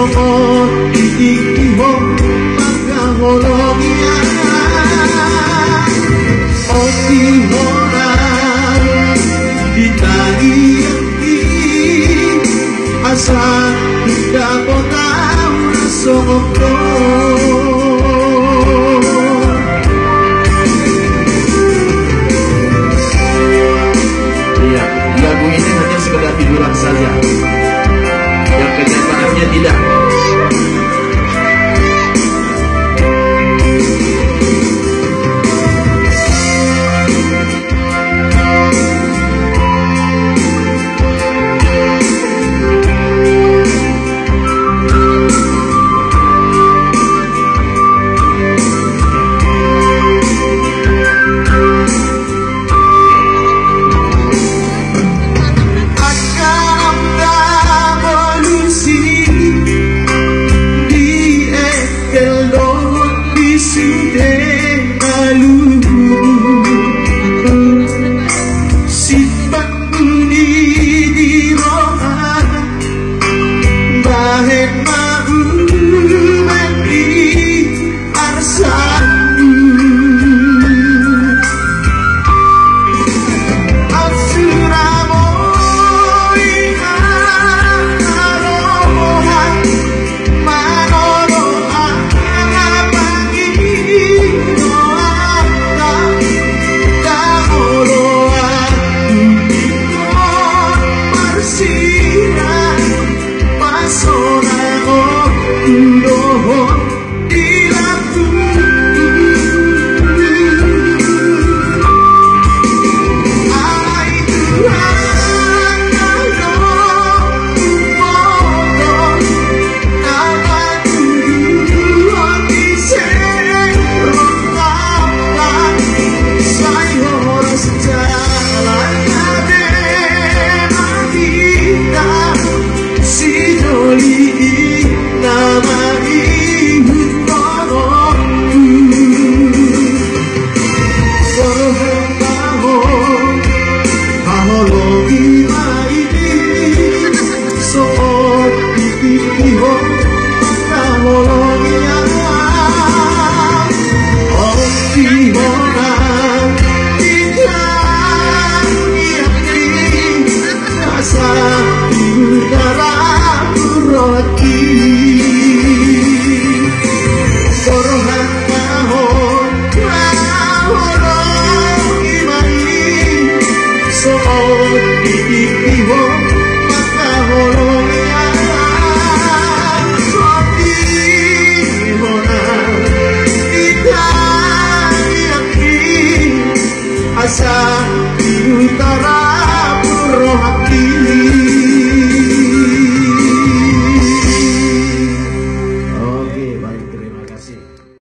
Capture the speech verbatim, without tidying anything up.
Di tingki ho mangkaholongi ahu, on di hona di tangiangki, asa tung dapot ahu na songon ho. Iya, lagu ini hanya sekedar hiburan saja. Yang kenyataannya tidak. Bahen ma bulan di arsamu. Ahu na boi ma roha manoro aha pangidoanta. Ndang olo ahu ingkon marsirang. Pasonangon dohot di lambungku. Alai Tuhan, na dohot na patuduhon ise ro Bapa, sai horas jala gabe ma hita. Sijoli i nama ihuthononku. Borhat ma ho, haholongi ma i, songon di tingki ho mangkaholongi ahu. On di hona di tangiangki, asa tung tarapul rohangki. Borhat ma ho, haholongi ma i, songon di tingki ho mangkaholongi ahu. On di hona di tangiangki, asa tung tarapul rohangki.